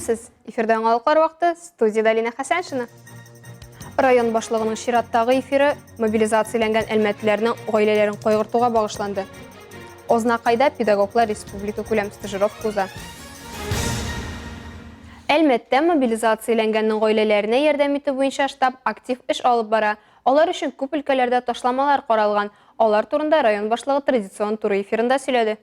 Исәнмесез! Эфирда яңалыклар вакыты, студиядә Алина Хәсәншина. Район башлыгының чираттагы эфиры мобилизацияләнгән әлмәтлеләрнең гаиләләрен кайгыртуга багышланды. Ознакайда педагоглар республика күләм стажировка уза. Әлмәттә мобилизацияләнгәннең гаиләләренә ярдәм итү буенча штаб актив эш алып бара. Алар өчен күп өлкәләрдә ташламалар каралган. Алар турында район башлыгы традицион туры эфирында сөйләде.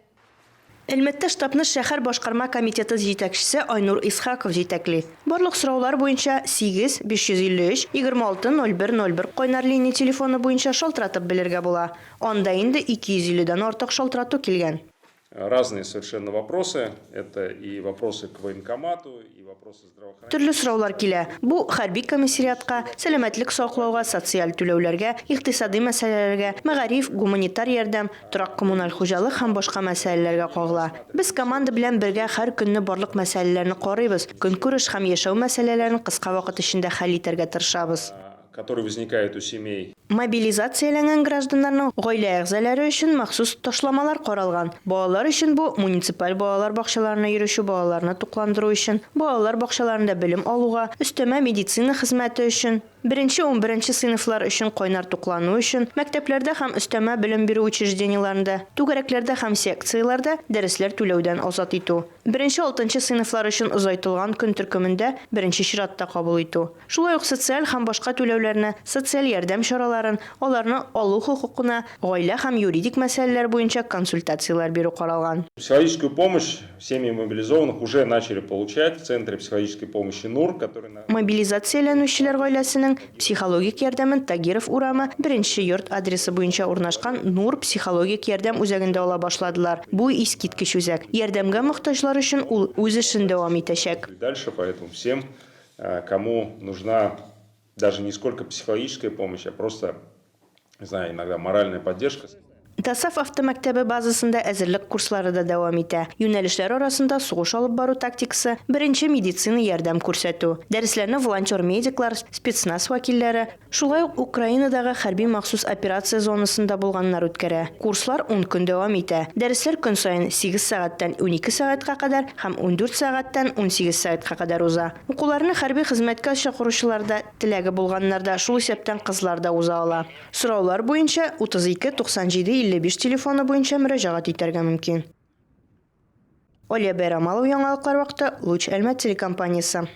Әлмәттә штабны шәһәр башкарма комитеты җитәкчесе Айнур Исхаков җитәкли. Барлык сораулар буенча 8 553 26 01 01 кайнар линия телефоны буенча шалтыратып белергә була. Анда инде 250 дән артык шалтырату килгән. Разные совершенно вопросы. Это и вопросы к военкомату, и вопросы здравоохранения. Төрле сораулар килә. Бу хәрби комиссариатка, сәламәтлек саклауга, социаль түләүләргә, икътисадый мәсьәләләргә, мәгариф, гуманитар ярдәм, торак-коммуналь хуҗалык һәм башка мәсьәләләргә кагыла. Без команда белән бергә һәр көнне барлык мәсьәләләрне карыйбыз, көнкүреш һәм яшәү мәсьәләләрен кыска вакыт эчендә хәл итәргә тырышабыз. Который возникает у семей. Мобилизацияләнгән гражданнарның гаилә әгъзалары өчен махсус ташламалар каралган. Балалар өчен бу, муниципаль балалар бакчаларына йөрүче балаларны тукландыру өчен, балалар бакчаларында белем алуга, өстәмә медицина хезмәте өчен, беренче унберенче сыйныфлар өчен кайнар туклану өчен, мәктәпләрдә һәм өстәмә белем бирү учреждениеләрендә, түгәрәкләрдә һәм секцияләрдә дәресләр түләүдән азат итү, беренче алтынчы сыйныфлар өчен озайтылган көн төркемендә беренче чиратта кабул итү. Шулай ук социаль һәм башка түләүләрне, социаль ярдәм чараларын, аларны алу хокукына, гаилә һәм юридик мәсьәләләр буенча консультацияләр бирү каралган. Психологическую помощь семьи мобилизованных уже начали получать в Центре психологической помощи Нур, который на. Мобилизацияләнүчеләр гаиләсенең психологик ярдәмен Тагиров урамы, беренче йорт адресы буенча урнашкан Нур психологик ярдәм үзәгендә ала башладылар. Бу искиткеч үзәк. Ярдәмгә мохтаҗлар өчен ул үз эшен дәвам итәчәк. Дальше, поэтому всем кому нужна даже не сколько психологическая помощь, а просто, не знаю, иногда моральная поддержка. ДОСААФ автомәктәбе базасында әзерлек курслары да дәвам итә. Юнәлешләр арасында сугыш алып бару тактикасы, беренче медицина ярдәм күрсәтү. Дәресләрне волонтер-медиклар, спецназ вәкилләре, Шулай ук Украинадагы хәрби махсус операция зонасында булганнар үткәрә. Курслар ун көн дәвам итә. Дәресләр көн саен сигез сәгатьтән 12 сәгатькә кадәр һәм 14 сәгатьтән 18 сәгатькә кадәр уза. Укуларны хәрби хезмәткә чакыручылар да, теләге булганнар да, шул исәптән кызлар да уза ала. Сораулар буенча 32 97 55 телефоны буенча мөрәҗәгать итәргә мөмкин. Алия Бәйрамалова яңалыклар вакыты, Луч Әлмәт телекомпаниясе.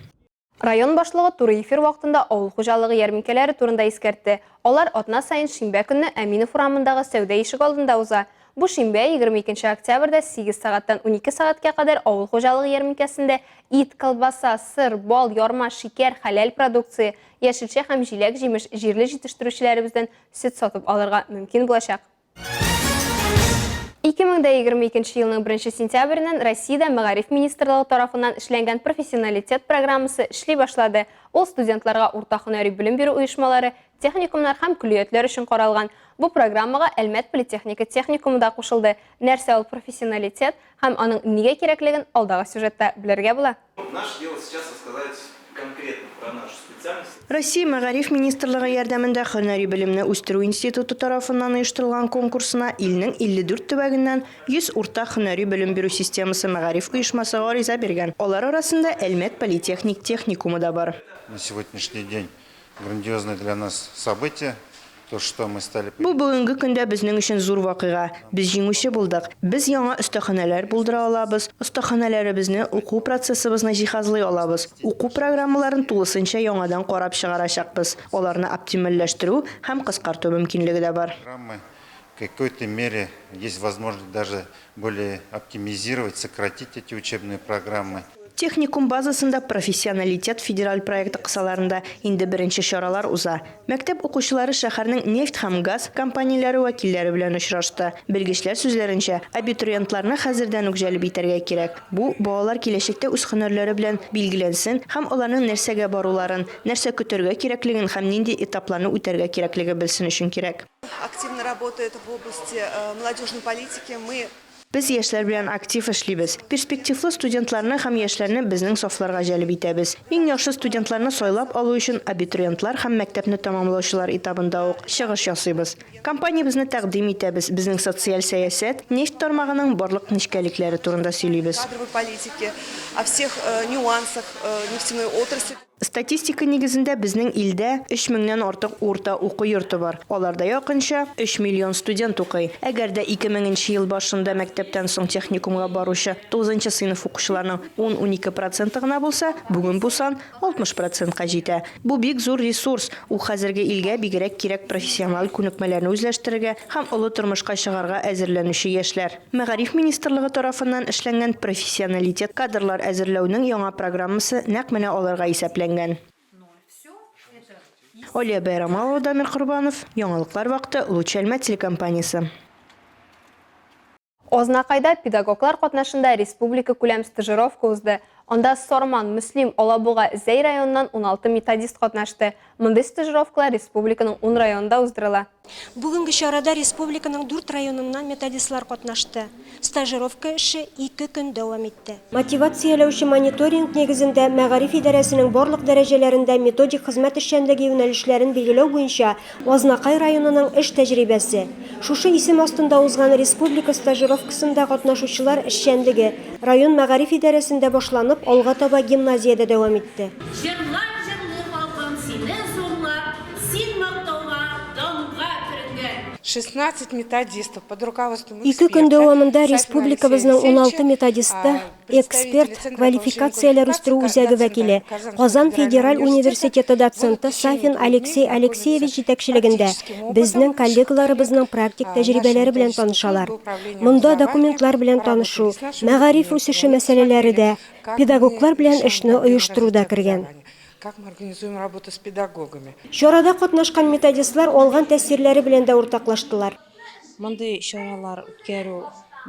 Район башлыгы туры эфир вакытында авыл хуҗалыгы ярминкәләре турында искәртте. Алар атна саен шимбә көнне Әминов урамындагы сәүдә ишегалдында уза. Бу шимбә, 22 октябрьдә 8 сәгатьтән 12 сәгатькә кадәр авыл хуҗалыгы ярминкәсендә ит, колбаса, сыр, бал, ярма, шикәр, хәләл продукция, яшелчә һәм җиләк-җимеш, җирле җитештерүчеләребездән сөт сатып алырга мөмкин булачак. 2022 елның 1 сентябреннән Россиядә Мәгариф министрлыгы тарафыннан эшләнгән Профессионалитет программасы эшли башлады. Ул студентларга урта һөнәри белем бирү оешмалары, техникумнар һәм көллиятләр өчен каралган. Бу программага Әлмәт политехника техникумы да кушылды. Нәрсә ул профессионалитет һәм аның нигә кирәклеген алдагы сюжетта белергә була. Наше дело сейчас рассказать конкретно про нашу специальность. Россия Мәгариф министрлыгы ярдәмендә Һөнәри белемне үстерү институты тарафыннан оештырылган конкурсына илнең 54 төбәгеннән 100 урта һөнәри белем бирү системасы мәгариф оешмасы гариза биргән. Алар арасында Әлмәт политехник техникумы да бар. На сегодняшний день грандиозное для нас событие, то, что мы стали. Бу бүгенге көндә безнең өчен зур вакыйга. Без җиңүче булдык. Без яңа остаханәләр булдыра алабыз, остаханәләребезне, уку процессыбызны җиһазлый алабыз. Уку программаларын тулысынча яңадан карап чыгарачакбыз, аларны оптимальләштерү һәм кыскарту мөмкинлеге дә бар. Программы в какой-то мере есть возможность даже более оптимизировать, сократить эти учебные программы. Техникум базасында Профессионалитет федераль проекты кысаларында инде беренче чаралар уза. Мәктәп укучылары шәһәрнең нефть һәм газ компанияләре вәкилләре белән очрашты. Белгечләр сүзләренчә, абитуриентларны хәзердән үк җәлеп итәргә кирәк. Бу, балалар киләчәктә үз һөнәрләре белән билгеләнсен һәм аларның нәрсәгә баруларын, нәрсә көтәргә кирәклеген һәм нинди этапларны үтәргә кирәклеген белсен өчен кирәк. Активно работает в области молодежной политики. Мы. Без яшьләр белән актив эшлибез. Перспективлы студентларны һәм яшьләрне безнең сафларга җәлеп итәбез. Иң яхшы студентларны сайлап алу өчен абитуриентлар һәм мәктәпне тәмамлаучылар этабында ук чыгыш ясыйбыз. Компаниябезне тәкъдим итәбез, безнең социаль сәясәт, нефть тармагының барлык нечкәлекләре турында сөйлибез. Кадровой политике, о всех нюансах нефтяной отрасли. Статистика нигезендә, безнең илдә өч меңнән артык урта уку йорты бар, аларда якынча өч миллион студент укый. Әгәр дә 2000 нче ел башында мәктәптән соң техникумга баручы тугызынчы сыйныф укучыларының ун-12 проценты гына булса, бүген бу сан 60 процентка җитә. Бу бик зур ресурс, ул хәзерге илгә бигрәк кирәк профессиональ күнекмәләрне үзләштерергә һәм олы тормышка чыгарга әзерләнүче яшьләр. Мәгариф министрлыгы тарафыннан эшләнгән Профессионалитет кадрлар әзерләүнең яңа программасы нәкъ менә аларга исәпләнгән. Алия Бәйрамалова, Дамир Корбанов, Яңалыклар вакыты, Луч Әлмәт телекомпаниясе. Азнакайда педагоглар катнашында республикакүләм стажировка узды. Анда Сарман, Мөслим, Алабуга, Зәй районыннан 16 методист катнашты. Мондый стажировкалар республиканың ун районында уздырыла. Бүгенге чарада республиканың дүрт районыннан методистлар катнашты. Стажировка эше ике көн дәвам итте. Мотивацияләүче мониторинг нигезендә мәгариф идарәсенең барлык дәрәҗәләрендә методик хезмәт эшчәнлеге юнәлешләрен билгеләү буенча Азнакай районының эш тәҗрибәсе. Шушы исем астында узган республика стажировкасында катнашучылар эшчәнлеге район мәгариф идарәсендә башланып, алга таба гимназиядә дәвам итте. Җырлар җырлый халкым сине зурлап, Син мактауга, данга төренгән. 16 методистов под руководством Ике көн дәвамында республикабызның 16 методисты, эксперт, квалификацияләр үстерү үзәге вәкиле, Казан федераль университеты доценты Сафин Алексей Алексеевич җитәкчелегендә безнең коллегаларыбызның практик тәҗрибәләре белән танышалар. Монда документлар белән танышу, мәгариф үсеше мәсьәләләре дә, педагоглар белән эшне оештыру да кергән. Как мы организуем работу с педагогами. Чарада катнашкан методистлар алган тәэсирләре белән дә уртаклаштылар. Мондый чаралар үткәрү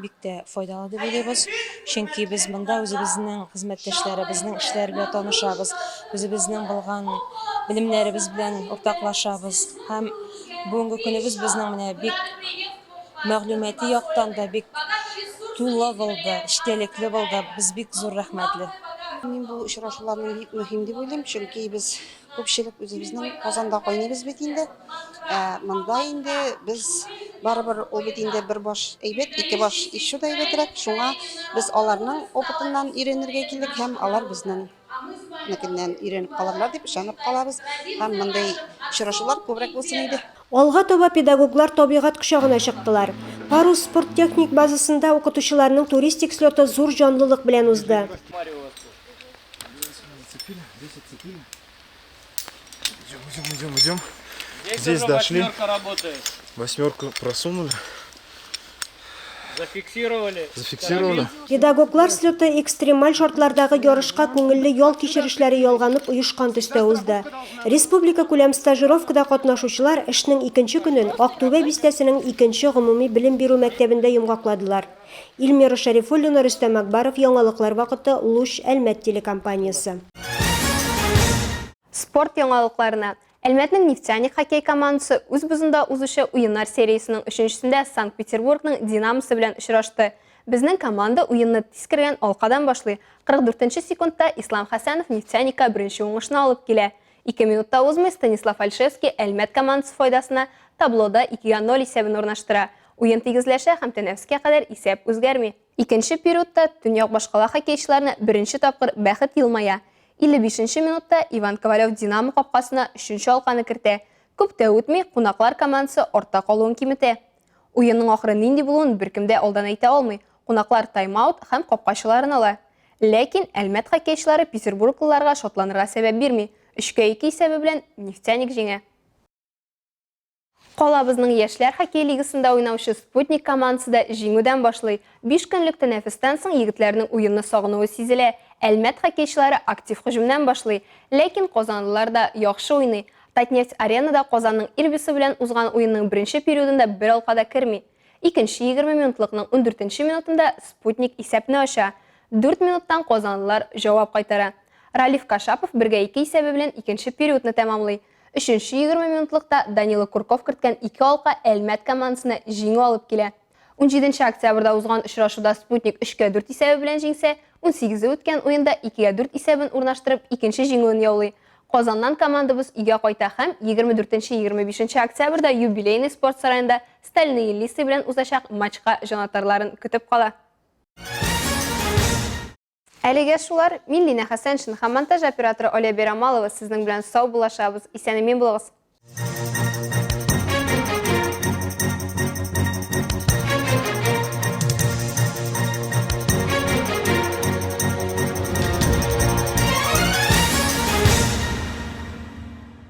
бик тә файдалы дип уйлыйбыз, чөнки без монда үзебезнең хезмәттәшләребезнең эшләре белән танышабыз, үзебезнең булган белемнәребез белән уртаклашабыз һәм бүгенге көнебез безнең менә бик мәгълүмати яктан да бик тулы булды, эчтәлекле булды. Без бик зур рәхмәтле. Мин бу очрашуларны бик мөһим дип уйлыйм, чөнки без күпчелек үзебезнең Казанда кайныйбыз бит инде. Ә монда инде без барыбер ул бит инде бер баш әйбәт, ике баш еще да әйбәтрәк. Шуңа без аларның опытыннан өйрәнергә килдек һәм алар безнең некеннән өйрәнеп калырлар дип ышанып калабыз һәм мондый очрашулар күбрәк булсын иде. Алга таба педагоглар табигать кочагына чыктылар. Парус спорт-техник базасында укытучыларның туристик слеты зур җанлылык белән узды. Идем, идем, идем. Здесь дошли. Восьмерку просунули. Зафиксировали. Зафиксировали. Педагоглар слеты экстремаль шартлардагы ярышка күңелле ял кичерешләре ялганып оешкан төстә узды. Республика күләм стажировкада катнашучылар эшнең икенче көнен Актүбә бистәсенең икенче гомуми белем бирү мәктәбендә йомгакладылар. Эльмира Шәрифуллина, Рөстәм Акбаров, Яңалыклар вакыты, Луч, Әлмәт телекомпаниясе. Спорт яңалыкларына. Әлмәтнең Нефтяник хоккей командасы үз бозында узучы уеннар сериясенең өченчесендә Санкт-Петербургның Динамосы белән очрашты. Безнең команда уенны тиз кергән алкадан башлый. 44 нче секундта Ислам Хәсәнов Нефтяникка беренче уңышны алып килә. Ике минут та узмый Станислав Ольшевский Әлмәт командасы файдасына таблода 2 гә 0 исәбен урнаштыра. Уен тигезләшә һәм тәнәфескә кадәр исәп үзгәрми. Икенче периодта төньяк башкала хоккейчыларына беренче тапкыр бәхет елмая. 55 нче минутта Иван Ковалев Динамо капкасына өченче алканы кертә. Күп тә үтми, кунаклар командасы артта калуын киметә. Уенның ахыры нинди булуын беркем дә алдан әйтә алмый. Кунаклар тайм-аут һәм капкачыларын ала. Ләкин Әлмәт хоккейчылары петербурглыларга шатланырга сәбәп бирми. Өчкә ике исәбе белән Нефтяник җиңә. Калабызның яшьләр хоккей лигасында уйнаучы Спутник командасы да җиңүдән башлый. Биш көнлек тәнәфестән соң егетләрнең уенны сагынуы сизелә. Әлмәт хоккейчылары актив һөҗүмнән башлый. Ләкин казанлылар да яхшы уйный. Татнефть-Арена да Казанның Ирбисы белән узган уенның беренче периодында бер алка да керми. Икенче 20 минутлыкның ундүртенче минутында Спутник исәпне ача. Дүрт минуттан казанлылар җавап кайтара. Ралиф Кашапов бергә ике исәбе белән икенче периодны тәмамлый. Өченче 20 минутлыкта Данила Курков керткән ике алка Әлмәт командасына җиңү алып килә. 17 октябрьдә узган очрашуда Спутник 3-гә 4 исәбе белән җиңсә, 18-е үткән уенда 2-гә 4 исәбен урнаштырып, икенче җиңүен яулый. Казаннан командабыз өйгә кайта һәм 24-25 октябрьдә Юбилейный спорт сараенда Стальные лисы белән узачак матчка җанатарларын көтеп кала. Әлегә шулар. Мин Линә Хәсәншин һәм монтаж операторы Оля Берамалова сезнең белән сау булашабыз. Исән-имин булыгыз.